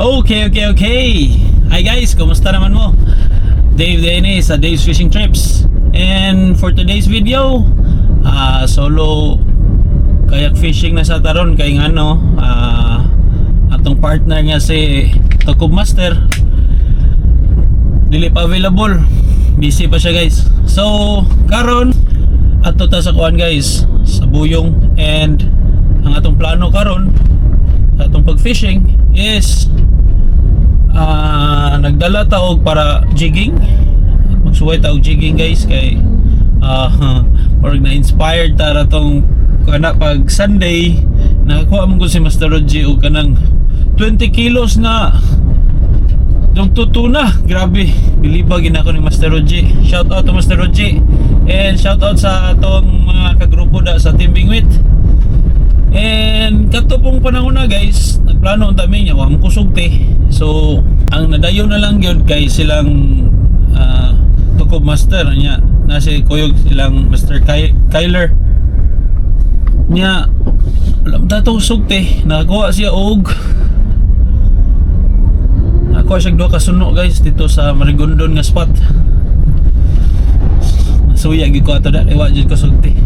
Okay. Hi guys, kumusta naman mo? Dave Dene sa Dave's Fishing Trips. And for today's video, solo kayak fishing na sa taron kay ngano, atong partner nga si Tokob Master dili pa available. Busy pa siya, guys. So, karon ato ta sa kuan, guys, sa Buyong, and ang atong plano karon sa atong pag-fishing is nagdala ta og para jigging. Magsuway ta og jigging, guys, kay or na inspired ta ra tong kana pag Sunday nakakuha mo ko si Master Roger og kanang 20 kilos na dugto tuna. Grabe, biliba gina ko ni Master Roger. Shout out to Master Roger and shout out sa atong mga kagrupo da sa Team Bingwit. And kato pong panahon na, guys, nagplano ang dami niya, wa mo kusog te. So, ang nadayon na lang gyud kay silang Tukob Master niya, na si Kuyog silang Master Kyler. Niya, wala mo tato kusog te. Nakakuha siya og duha ka suno, guys, dito sa Marigondon nga spot. Nasuya gyud ko ato da, wa jud ko sugti.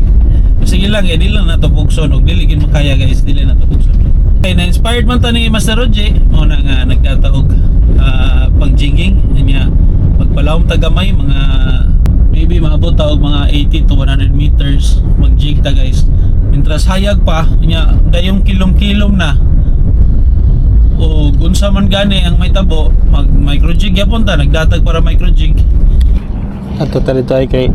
Sige lang, eh, di lang nato pugson og dili gid makaya, guys, dili nato pugson. Okay, na-inspired man ta ni Master Roger, mao na nga nagdata og pang jigging niya. Magpalawom ta gamay, mga maybe maabot ta og mga 80 to 100 meters, mag-jig ta, guys. Mientras hayag pa niya, dayong kilom-kilom na o unsa man gani ang may tabo, mag micro jig gyapon ta, nagdatag para micro jig. Ato ta dito ay kay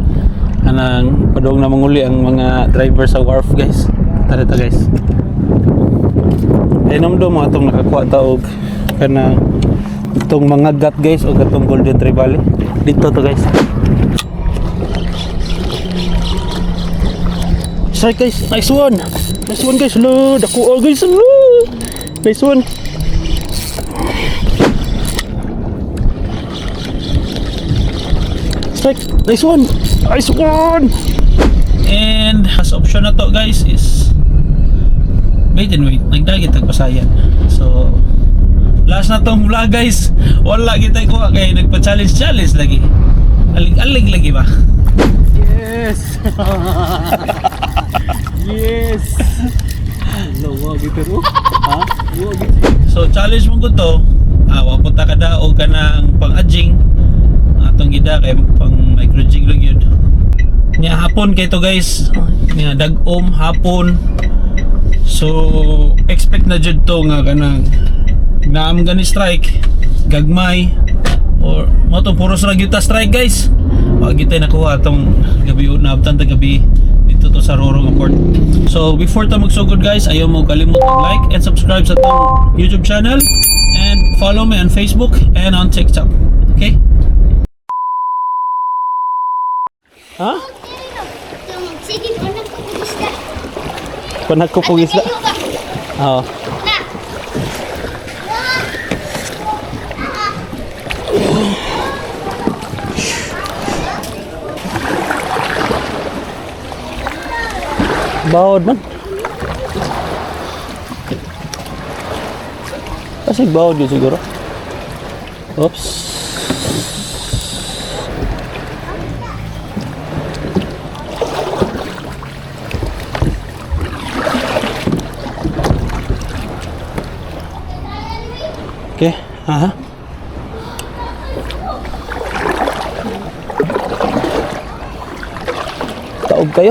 anang padong na manguli ang mga driver sa wharf, guys. Tara ta, guys. Ay namdo mo atong nakakuha ta og kanang itong mga gat, guys, o katong golden trevally dito to, guys. Strike, guys. Nice one. Nice one, guys. Lo, dako, oh, guys. Lo. Nice one. Strike. Nice one. Nice one. And as option na to, guys, is wait and wait. Nagdagit tagpasayan. So last na tong vlog, guys. Wala kita kuha kay nagpa-challenge challenge lagi. Alig-alig lagi ba? Yes! Yes! Hello, wow, pero ha? Wow, So challenge mo ko to. Wa po ta kada og kanang pang-adjing. Atong gida kay pang micro jig lang yun. Nya hapon kay to, guys. Nya dag-om hapon. So expect na jud to nga kanang naam gani strike gagmay or mo tong puros ra gyud ta strike, guys. Wa gyud tay nakuha atong gabi, naabtan ta gabi dito to sa Roro nga port. So before ta magsugod, guys, ayaw mo kalimot mag like and subscribe sa atong YouTube channel and follow me on Facebook and on TikTok. Okay? Ha? Sige, panag ko pug isda. Panag ko pug isda. Kayo ba? Oo. Na. Bawod man. Kasi bawod yun siguro. Oops. Okay. Aha. Taob kayo.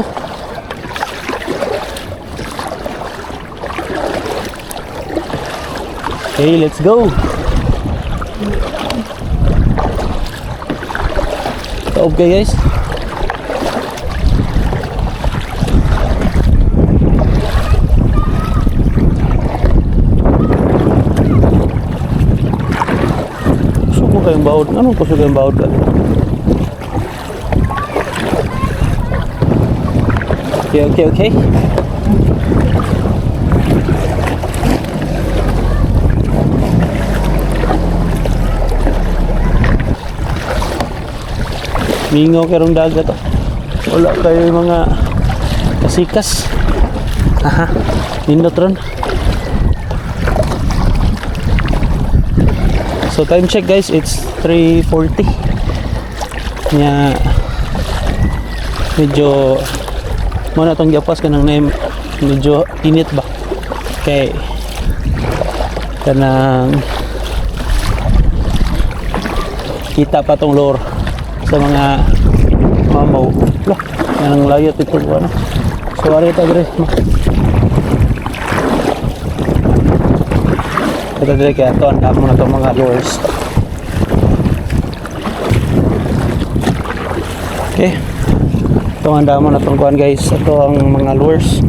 Okay, let's go. Taob kayo, guys. Kusog mo kayong baod. Anong kusog kayong baod ka? Okay. Mingaw karong dagat, oh. Wala kayo yung mga kasikas. Aha. Nindot ron. So time check, guys, it's 3:40. Nya medyo mo na tong giapas kanang name, medyo init ba kay kanang kita pa tong lure sa mga mamaw lah kanang layot ito, ano. So ari ta dire, ito dire kaya ito ang damo na itong mga lures. Okay, ito ang damo na itong kuan, guys. Ito ang mga lures.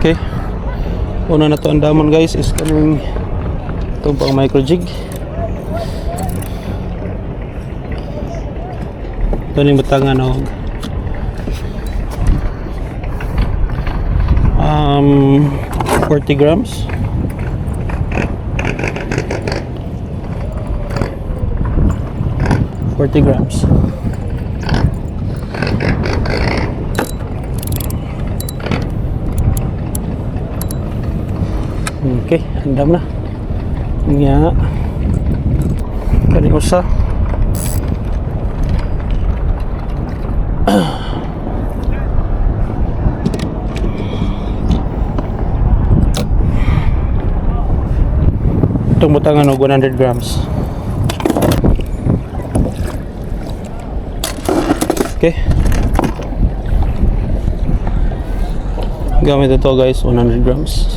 Okay. Una na to ang damon, guys, is kaning itong pang micro jig. Ito ning butangan og 40 grams. 40 grams. Okay, andam na. Nga. Kani usa. Itong butangan og 100 grams. Okay. Gamit ito, guys, 100 grams.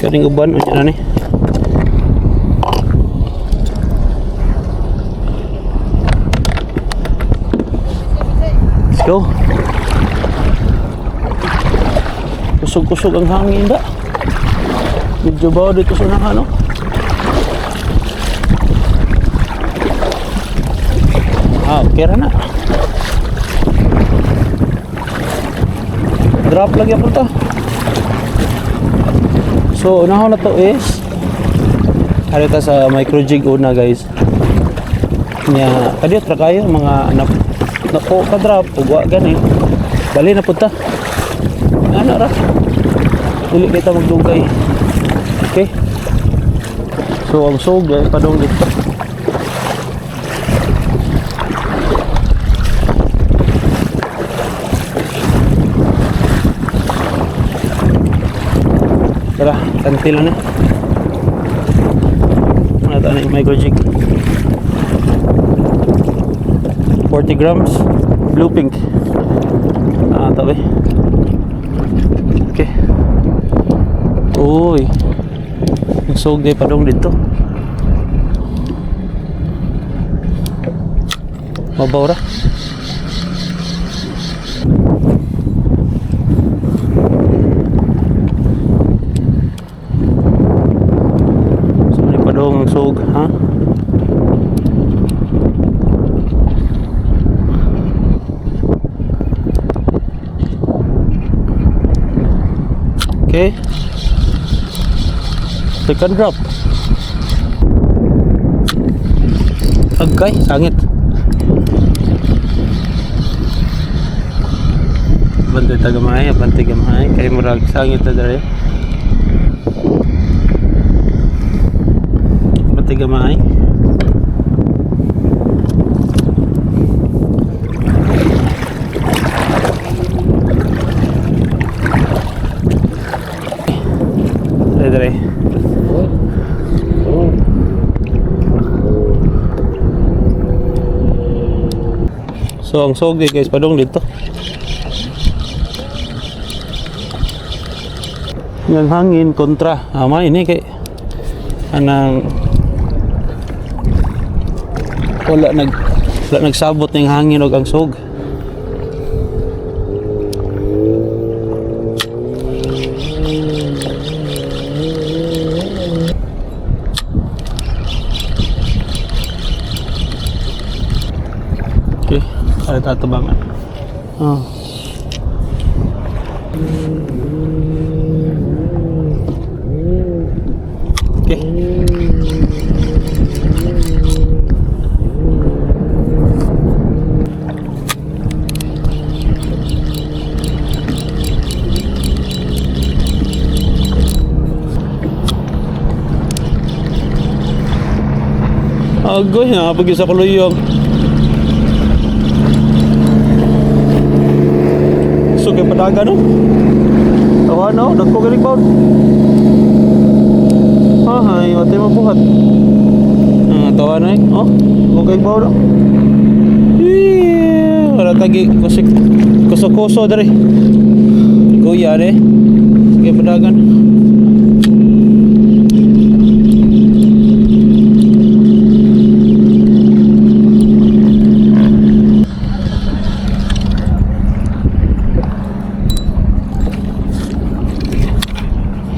Kaning uban unya na ni. Let's go. Kusog-kusog ang hangin da. Medyo baw dito sa unahan, no? Ah, okay ra na. Drop lagi ako ta. So, unahon na to is ari ta sa micro jig una, guys. Nya, kadiyot ra kayo mga nako ka drop ug wa gani. Bali na pud ta. Ano ra? Dili kita magdugay. Okay. So, ang sog ay padong dito. Tara, kanti lang na. Ano ito na yung micro jig. 40 grams, blue pink. Ah, tabi. Okay. Uy. Nagsog di pa dong dito. Mabaw ra. So, may padong sug, ha? Okay. Second drop. Agkay, sangit. Bantay tagamay, bantay gamay. Kay murag sangit na dere. Bantay gamay. Dere dere. So ang sogi, guys, padong dito. Yang hangin kontra. Ama ini kay anang wala nagsabot ning hangin og ang sog. Okay, ay tatabangan. Oh. Okay. Agoy, nakapag sa kuluyong. So, kay padaga, no? Tawa, no? Dagko galing ba? Ahay, watay mabuhat. Ah, tawa na eh. Oh, kung kay baw, no? Eee, wala tagi. Kusik, kuso-kuso, dari. Kuya, de. Sige, padagan.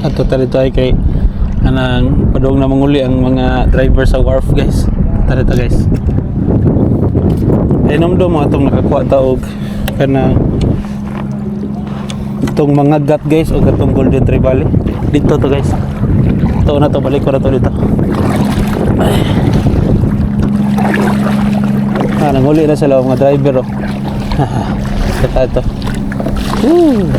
At total ito ay kay anang padung na manguli ang mga driver sa wharf, guys. Tara ito, guys. Ay namdo mga atong nakakuha ta og kanang itong mga gat, guys, o katong golden trevally. Dito to, guys. Ito na to, balik ko na to dito. Ay. Ah, nanguli na sila mga driver, oh. Ito ito. Woo!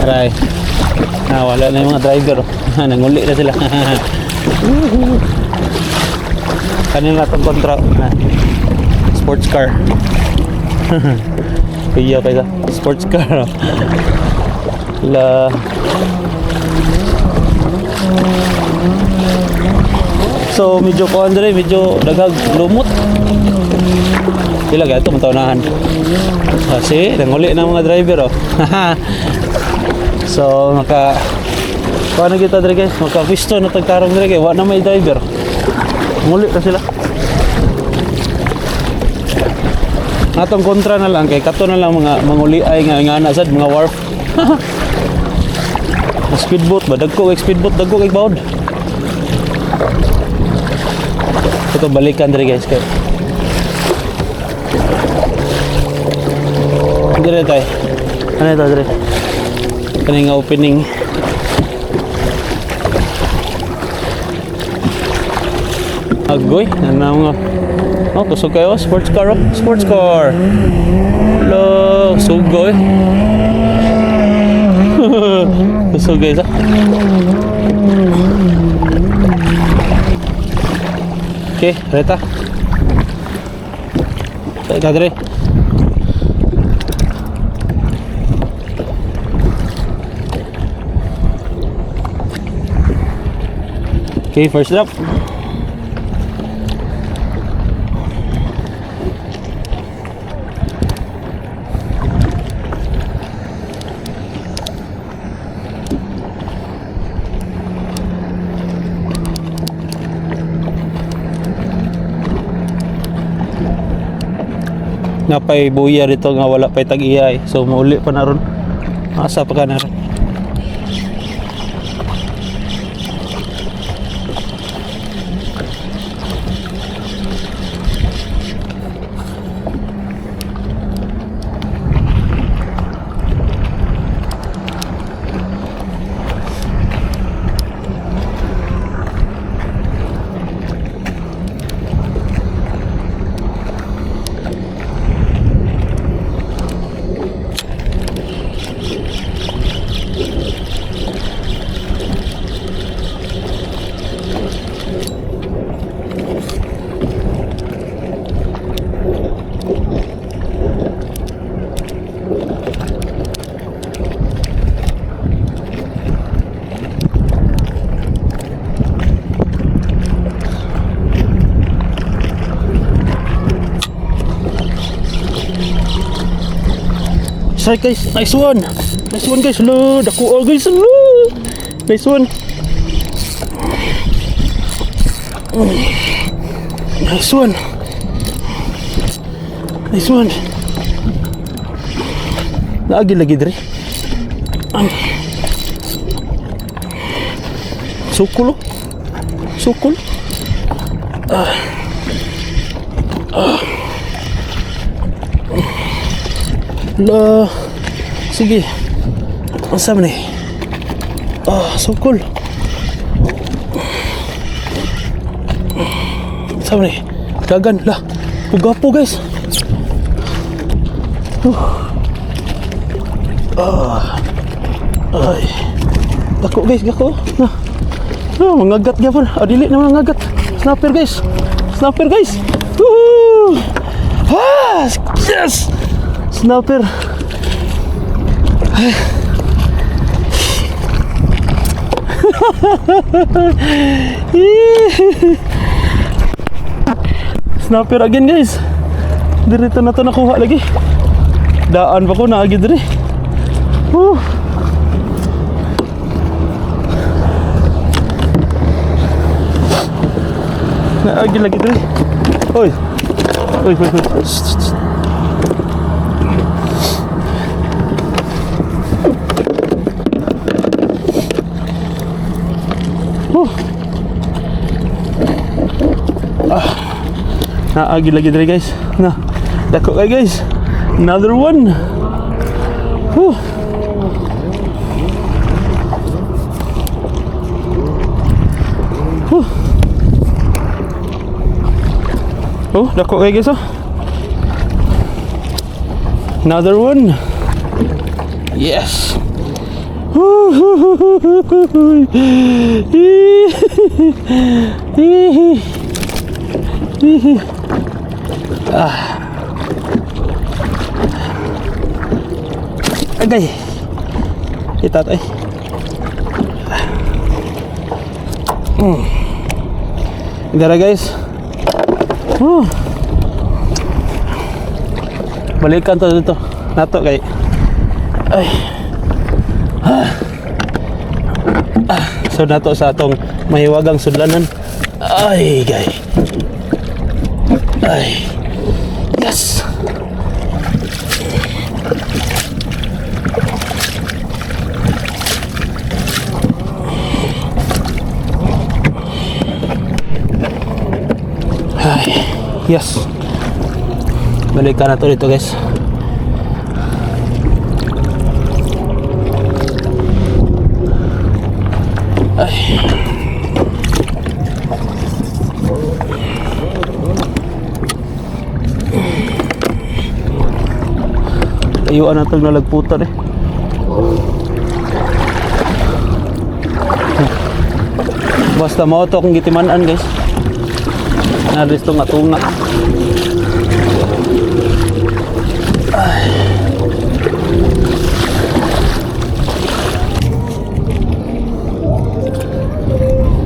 Aray. Ah, wala na yung mga driver, oh. Nanguli na sila. Kanina itong kontra. Ah, sports car. Kuya pa isa. Sports car, oh. La. So medyo ko Andre, medyo daghag lumot. Pila gato man tawnahan. Kasi nanguli na mga driver, oh. So maka kuha na kita dre, guys, maka pwisto na tagtarong dre kay wa na may driver. Muli na sila. Atong kontra na lang kay kato na lang mga manguli ay nga nga na sad mga wharf. Speedboat ba, dagko kay speedboat, dagko kay bawd. Ito balikan dre, guys, kay dire tayo. Ano ito dire? Kani nga opening. Agoy, ano nga. Oh, kusog kayo. Sports car, oh. Sports car. Hello, sugo eh. Kusog guys, ah. Okay, reta. Teka, dire. Okay, first lap. Napay buya dito nga wala pay tag-iya eh. So mauli pa na ron. Asa pa ka na ron. Strike, guys. Nice one. Nice one, guys. Lo, dako, oh, guys. Lo. Nice one. Nice one. Nice one. Naagi lagi diri. Ay. Sukol, oh. Sukol. Ah. Ah. La. Sige. Asa man eh? Ah, sukol. Asa man eh? Dagan lah. Pugapo, guys. Ah. Ay. Dako, guys, dako. Na. Ah, mangagat gyapon. Ah, dili na mangagat. Snapper, guys. Snapper, guys. Woohoo! Ah, yes! Snapper. Ay. Snapper again, guys. Dirito na to nakuha lagi. Daan pa ko naagi diri. Woo. Naagi lagi diri. Oy. Oy, oy, oy. Shh, shh, shh. Woo. Ah. Naagi lagi diri, guys. Na. Dako kay, guys. Another one. Woo. Woo. Oh, dako kay, guys, oh. Another one. Yes. Woo. Ah. Agay. Kita tay. Dara, guys. Woo. Balikan to dito. Nato kay. Ay. Ah. Ah. So nato sa atong mahiwagang sudlanan. Ay, gay. Ay. Yes. Ay. Yes. Balikan na to dito, guys. Ay. Layuan na itong nalagputan eh. Basta mao to akong gitiman-an, guys. Naristo nga tunga. Ay.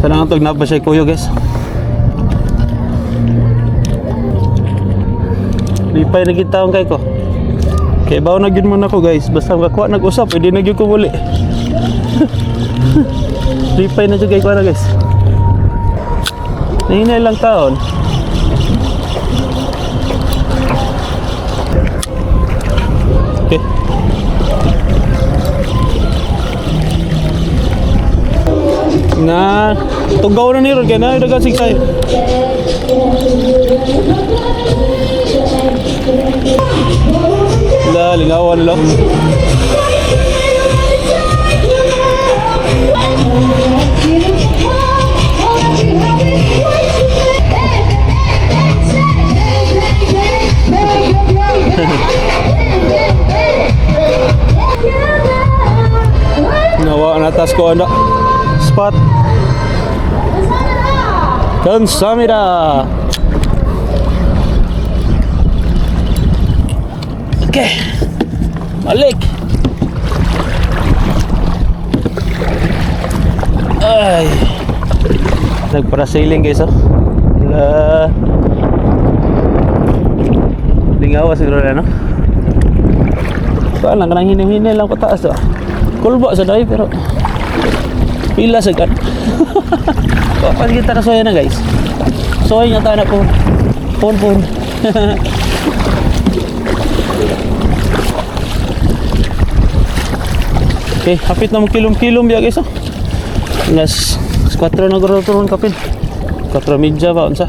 Sana nga na pa siya kuyo, guys. Lipay na gid taon kay ko. Kay bawo na gyud man ako, guys. Basta makakuha nag-usap, pwede na gyud ko muli. Lipay na jud kay ko na, guys. Nahinay lang taon. Okay. Na tugaw na ni ron kay na dagan sigsay. La lingawan lo. Nawa na tas ko ano spot. 감사합니다. Okay. Balik. Ay. Nagparasailing, guys, oh. Wala. Lingawa siguro na, no? Kuan lang, kanang hinay-hinay lang pataas oh. Kulbo sa dai pero pila sa gat. Kapan kita na soya na, guys. Soya nga ta na po. Pon pon. Okay, hapit na mo kilom-kilom biya, guys, oh. Alas 4 na guro turon kapin. 4:30 ba unsa?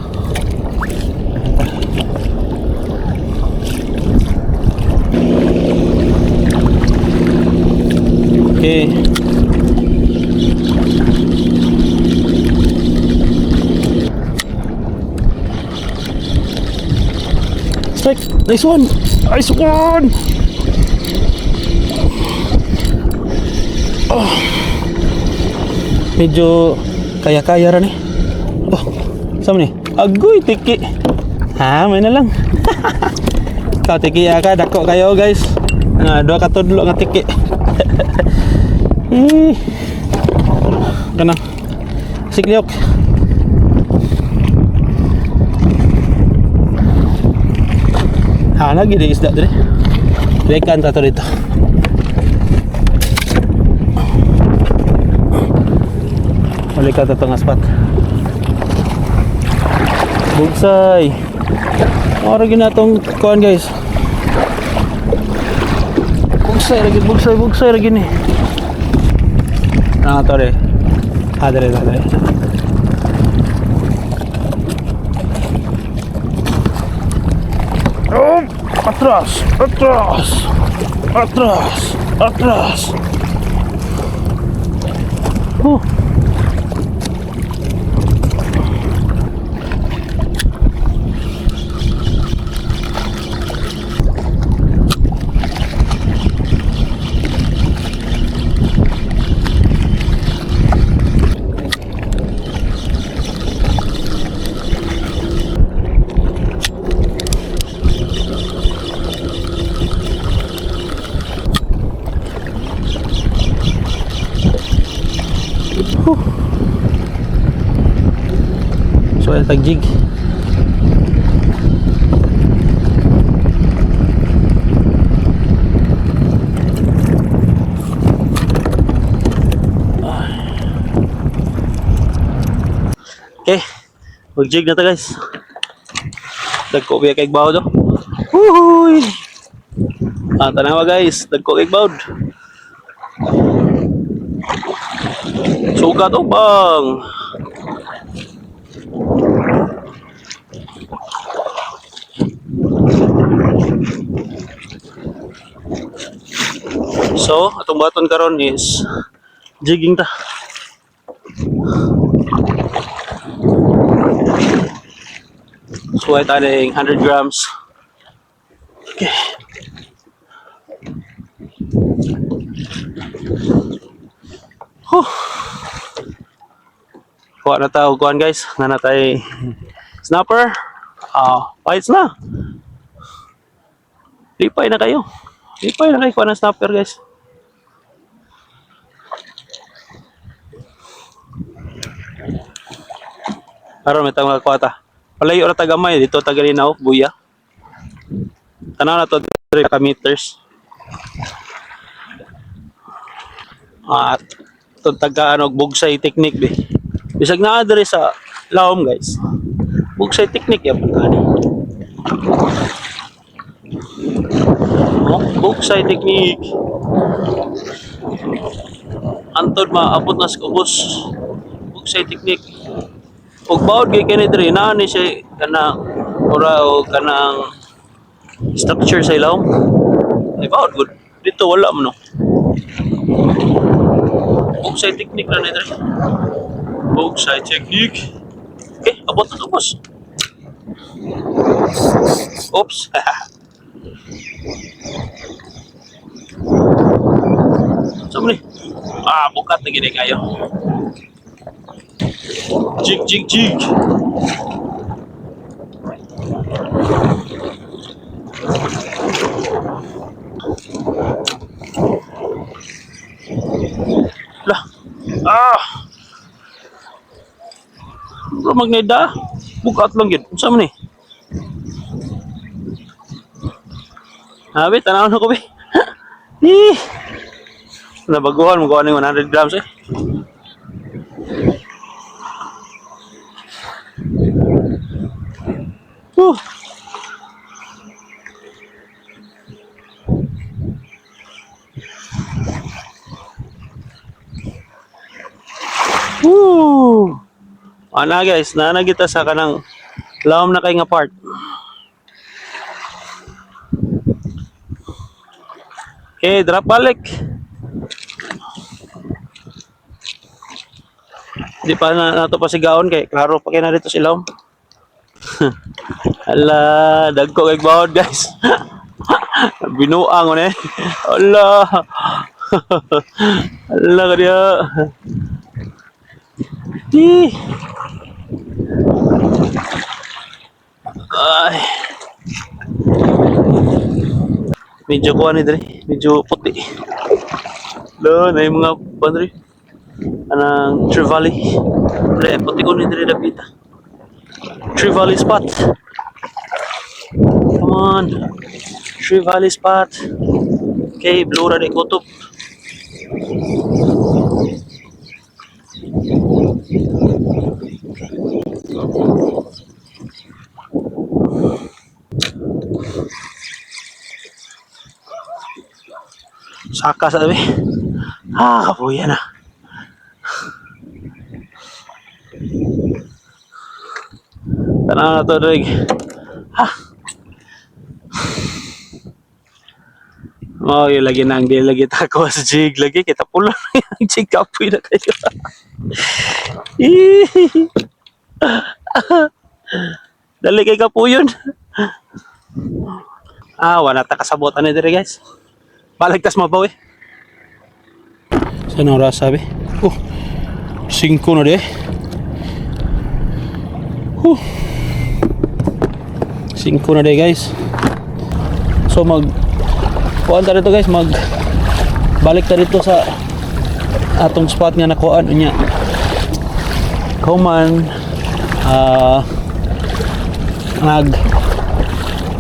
Okay. Strike! Nice one! Nice one! Oh. Medyo kaya-kaya ra ni. Oh, saan ni? Agoy, tiki. Ha, may na lang. Ikaw, tiki ya ka. Dako kayo, guys. Nga, duha ka tudlo nga tiki. Eh. Kana. Sikliyok. Ha, lagi di isda dire. Lekan ta to dito. Balik ka to nga spot. Bugsay. Ora ginatong kuan, guys. Bugsay lagi, bugsay, bugsay lagi ni. Ah, to re. Ah, dire, dire. Oh, atras, atras, atras, atras. Oh. So, ay tag jig. Okay. Mag-jig na ta, guys. Dagko biya kay bawd oh. Uhuy. Ah, tanawa, guys, dagko kay bawd. Sugat oh bang. So, atong baton karon is jigging ta. Suway ta ning 100 grams. Okay. Huh. Kuha na ta og kuan, guys. Na na tay snapper. Ah, fights na. Lipay na kayo. Lipay na kayo kuha ng snapper, guys. Aron may tawag kwata. Palayo ra tagamay dito tagalinaw, buya. Tanaw na to 3 ka meters. At itong taga ano, bugsay technique be. Bisag naa diri sa lawom, guys. Bugsay technique yapon ani. Oh, bugsay technique. Antod maabot na sa ubos. Bugsay technique. Ug bawod kay kini diri naa ni siya kanang ora o kanang structure sa ilawom. Ay bawod gud. Dito wala man no. Bugsay technique ra ni diri. Bugsay technique. Okay, abot na ubos. Oops. Sa ni? Ah, bukat na gini kayo. Jig, jig, jig. Lah. Ah. Bro, magneda. Bukat lang yun. Unsa man ni? Abi, tanaw na ko be. Eh! Nabaguhan, magawa ng 100 grams eh. Whew. Woo! Ana guys, naana kita sa kanang lawom na kay nga part. Okay, drop balik. Di pa na nato pasigaon kay klaro pa kay na dito sa ilawom. Ala, dagko kay bawod guys. Binuang ko eh. Ala. Ala kaya. Di. Ay. Medyo kuha ni dre, medyo puti. Lo, na yung mga kuha dre. Anang Trevally. Dre, puti ko ni dre dapita. Trevally spot. Come on. Trevally spot. Okay, blue ra di kutob. Saka sa tabi. Ah, kapuya na. Tanaw na to, Drake. Ha? Oh, yung lagi nang di lagi tako sa jig lagi kita pula ang jig kapoy na kayo. Ih. Dali kay kapuyon. Ah, wala ta kasabot ani dire guys. Baligtas mabaw eh. Saan ang oras sabi? Oh, 5 na de. Huh. 5 na de guys. So mag kuan ta dito guys, mag balik ta dito sa atong spot nga nakuan unya. Kuman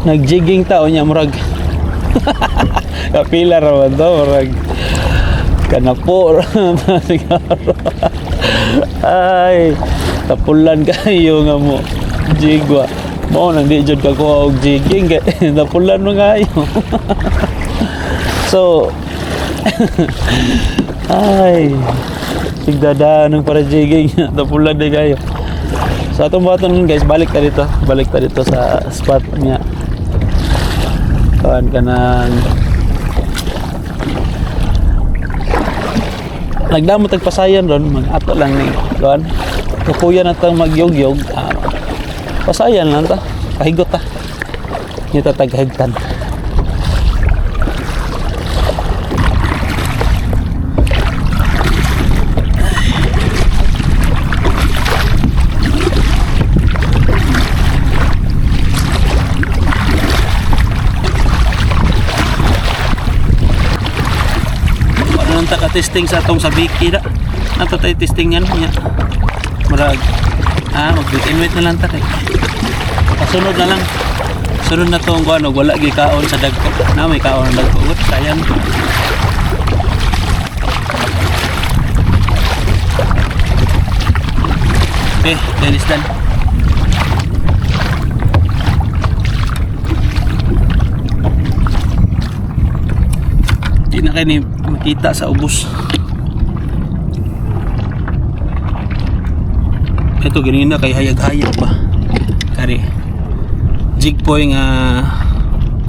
nag jigging ta unya murag kapila ra man to murag kanapo ra man siguro. Ay, tapulan kayo nga mo jigwa mo nang di jud ka kuha og jigging kay tapulan mo kayo. So ay, sigdada ng para jigging, tapulan di kayo. So atong buhaton guys, balik ta dito sa spot niya. Kuan ka ng nagdamo tag pasayan ron, mag ato lang ni kuan. Kukuya na tang magyog-yog. Ah, pasayan lang ta. Pahigot ta. Kita taghagtan. Wala nang taka-testing sa atong sabiki da. Nato tayo testing yan niya. Murag mag-invite na lang ta kay. Kasunod na lang. Sunod na tong kuan og wala gyud kaon sa dagko. Na may kaon ang dagko. Gut, sayang. Okay, then is done. Di na kayo ni makita sa ubos. Ito ganina kay hayag-hayag ba. Kari. Jig po yung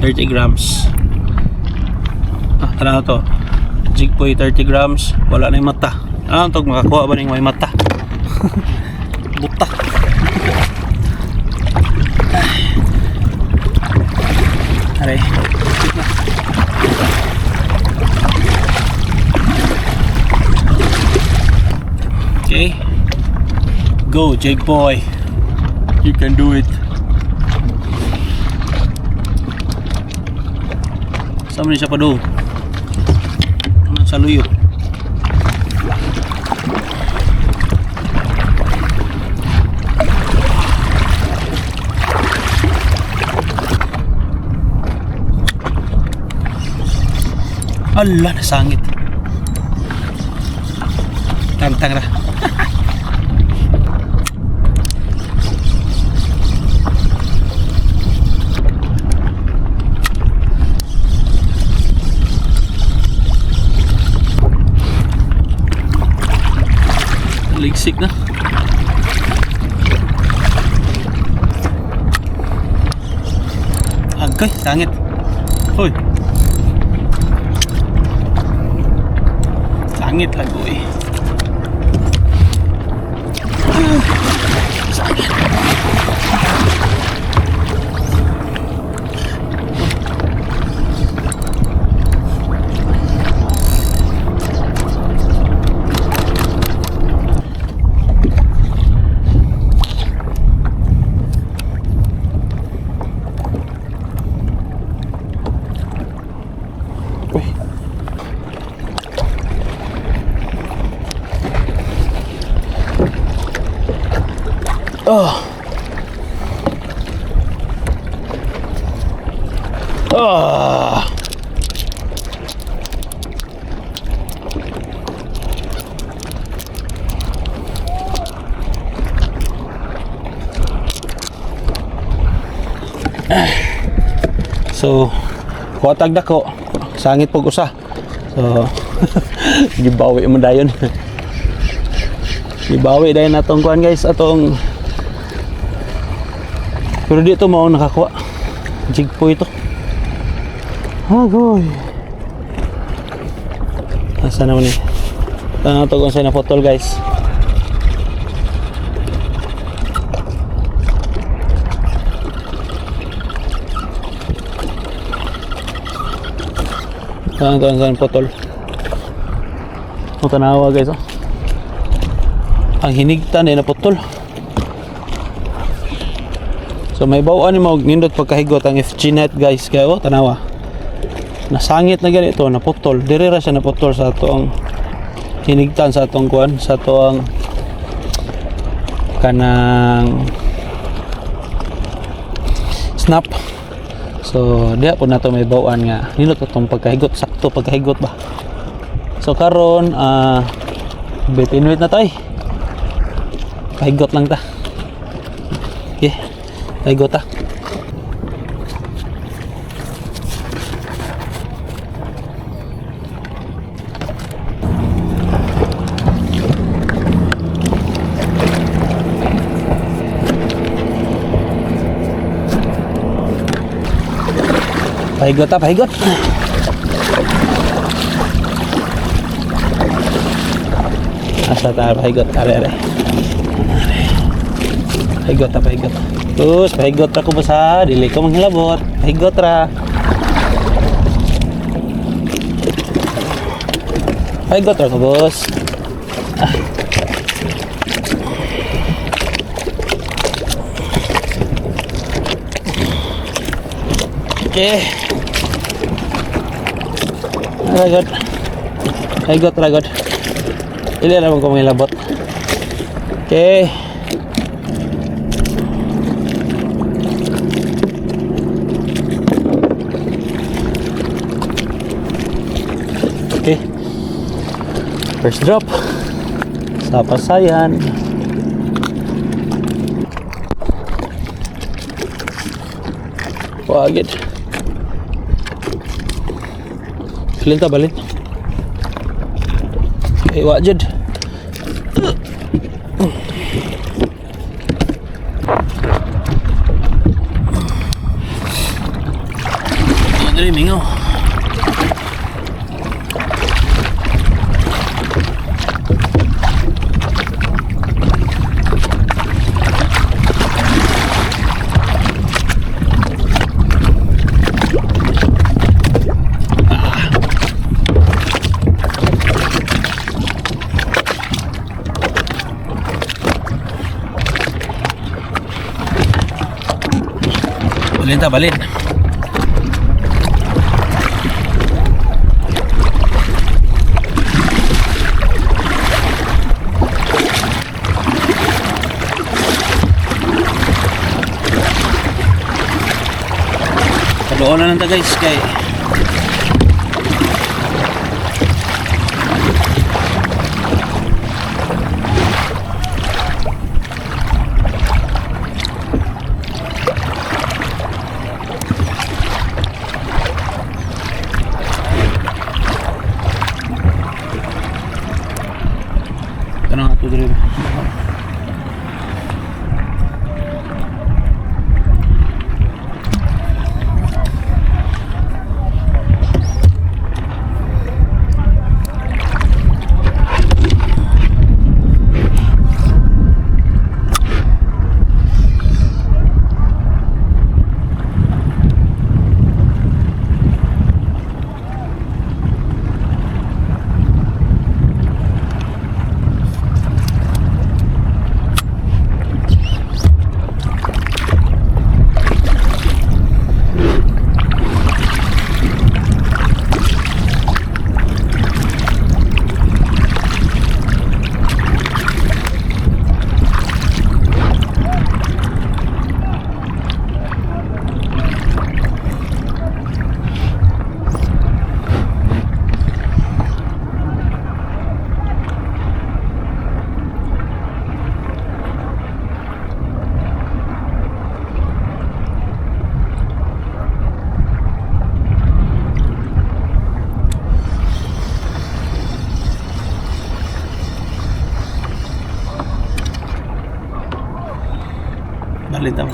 30 grams. Ah, tara na to. Jig po 30 grams. Wala na yung mata. Ano tog makakuha ba ng may mata? Buta. Aray. Okay. Go, Jake boy. You can do it. Sama ni siya pa do? Ano sa luyo? Ala, nasangit. Tangtang ra. Ligsik na. Agay, sangit. Hoy. Sangit lagoy. Sangit. Uy. Oh. Oh. So, kuha tag dako, sangit pag usa. So, gibawi mo dayon. Gibawi dayon atong kuan, guys, atong. Pero dito mao nakakuha. Jig po ito. Agoy. Asa naman eh. Tanaw to kung saan na putol, guys. Saan to saan putol. O tanawa, guys, oh. Ang hinigtan eh naputol. So may bawaan ni mo nindot pagkahigot ang FG net, guys, kaya oh tanawa. Nasangit na ganito, naputol. Dire ra siya naputol sa ato ang hinigtan sa atong kuan, sa ato ang kanang snap. So diha po nato may bawaan nga nindot atong pagkahigot, sakto pagkahigot ba. So karon bit inwit na tay. Pahigot lang ta. Okay. Pahigot ta. Pahigot ta, pahigot. Asa ta pahigot? Are, are. Are. Pahigot ta, pahigot. Terus pahigot ra ko basa, dili ko manghilabot. Pahigot ra. Pahigot ra ko, boss. Ah. Okay. Ragot. Pahigot, ragot. Dili ra man ko manghilabot. Okay. Okay. First drop. Sa pasayan. Wagit. Balin ta, balin. Eh, wajid. Dili mingaw. Balin ta, balin. Padoon na lang ta, guys, kay to dire. Balik ta mo.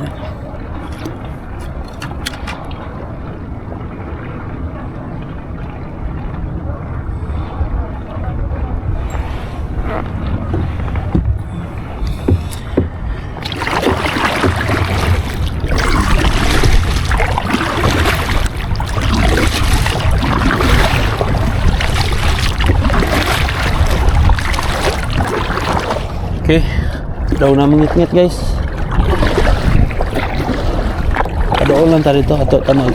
Okay. Daw na mangit-ngit, guys. Kadoon lang ta dito ato tanag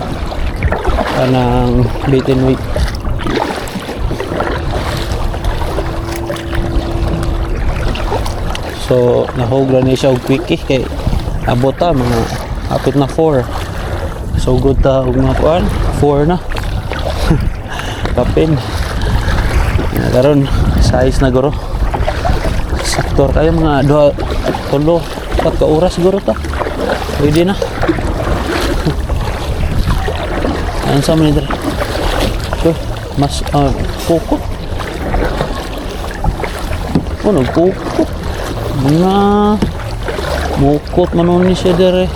kanang bait and wait. So nahog ra ni siya og quickie kay abot ta mga apit na 4. So good ta og mga kuan, 4 na. Kapin. Na karon size na guro. Saktor kayo mga duha, tulo, upat ka oras guro ta. Pwede na. Ano sa mga dre? Okay, mas kukot. Ano, kukot? Mga mukot man nun ni siya dere.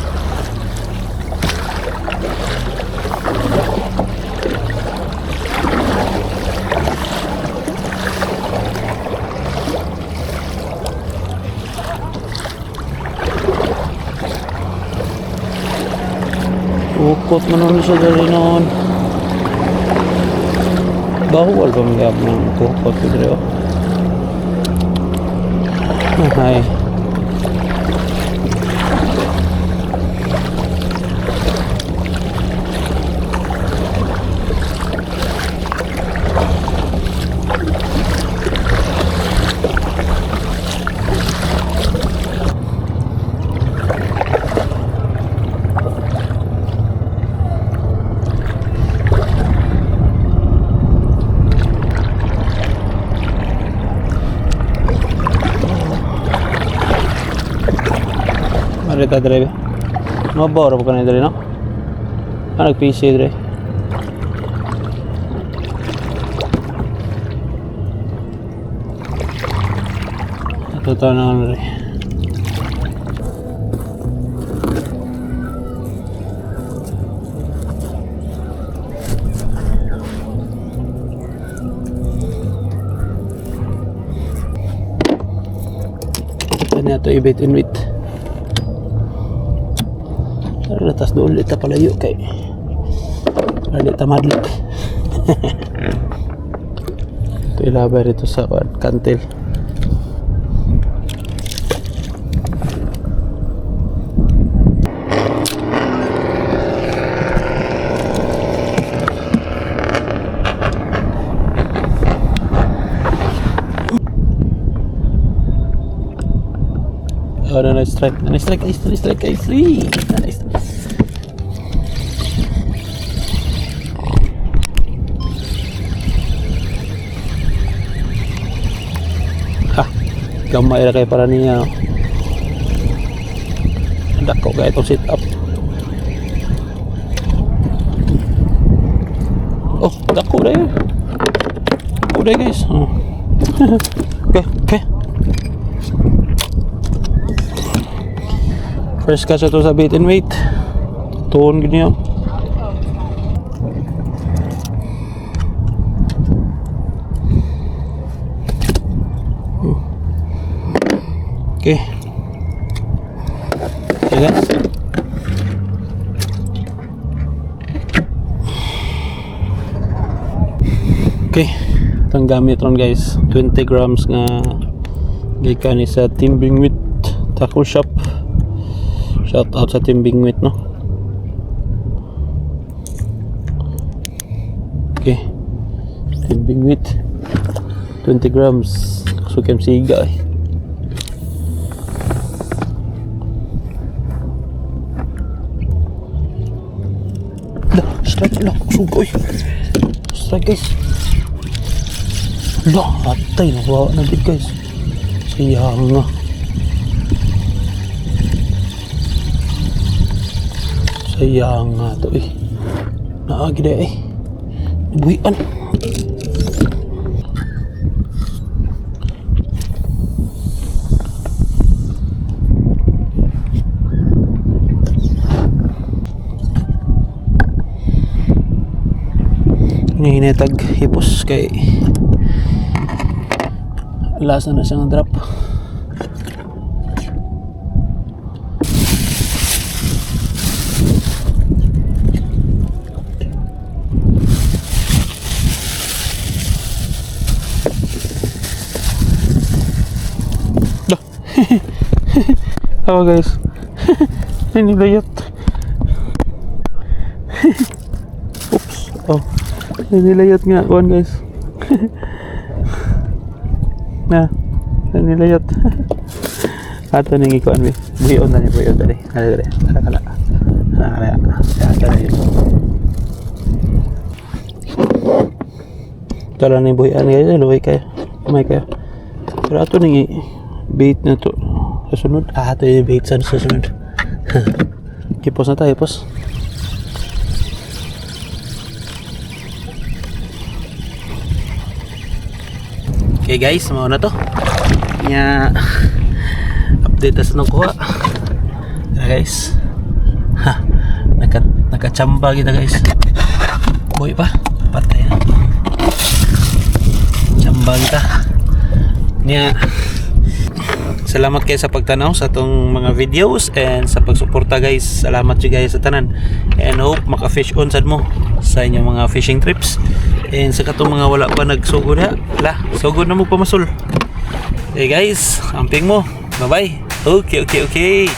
Ukot man nun siya dere noon. Bawal ba mga ng kukot dere oh? Ay. Marita dire. Mabaw ra pa kanay dire no? Ah, nag-PC dire. Ito to na dire. Ito na ito i-bait and wait. Tara tas doon ulit ta palayo kay Ali ta madlok. Ito ilabay rito sa kuwan, kantil. Oh, no, nice strike. Nice strike, nice, nice strike, guys. Uy, nice. Ha, gamay ra kay para niya. Oh. Dako kay itong sit up. Oh, dako na yun. Dako na guys. Oh. Okay. First catch ato sa bait and wait. Tuon gid niya. Okay. Okay, guys. Okay. Itong gamit ron, guys. 20 grams nga gikan ni sa Team Bingwit Tackle Shop. Shout out sa Team Bingwit, no. Okay. Team Bingwit 20 grams. Sukem siga eh. Lah, strike lah. Sugoy. Strike, guys. Lah, atay. Nakuha na din, guys. Sayang na. Sayang nga to eh. Naagi na eh. Buhian. Hinihinitag hipos kay lasa na siyang drop. Dah. Oh, guys. Ninilayot. Oops. Oh. Ninilayot nga. Kuan, guys. Na. Ninilayot. Ato ning ikuan bi. Buhion na ni, buhion dali. Dali dali. Kala kala. Kala kala. Ato ni. Kala ni buhian, guys, luwi kayo. May kayo. Pero ato ning bait na to. Sa sunod. Ah, ato yung bait sa susunod. Hipos na tayo, hipos. Okay guys, mao na to. Nya update sa nakuha. Tara, guys. Ha, nakachamba kita, guys. Boy pa, patay na. Chamba kita. Nya salamat kayo sa pagtanaw sa atong mga videos and sa pagsuporta, guys. Salamat jud guys sa tanan. And hope maka-fish on sad mo sa inyong mga fishing trips. And sa katong mga wala pa nagsugod ha, la, sugod na mo pamasul. Hey guys, amping mo. Bye-bye. Okay.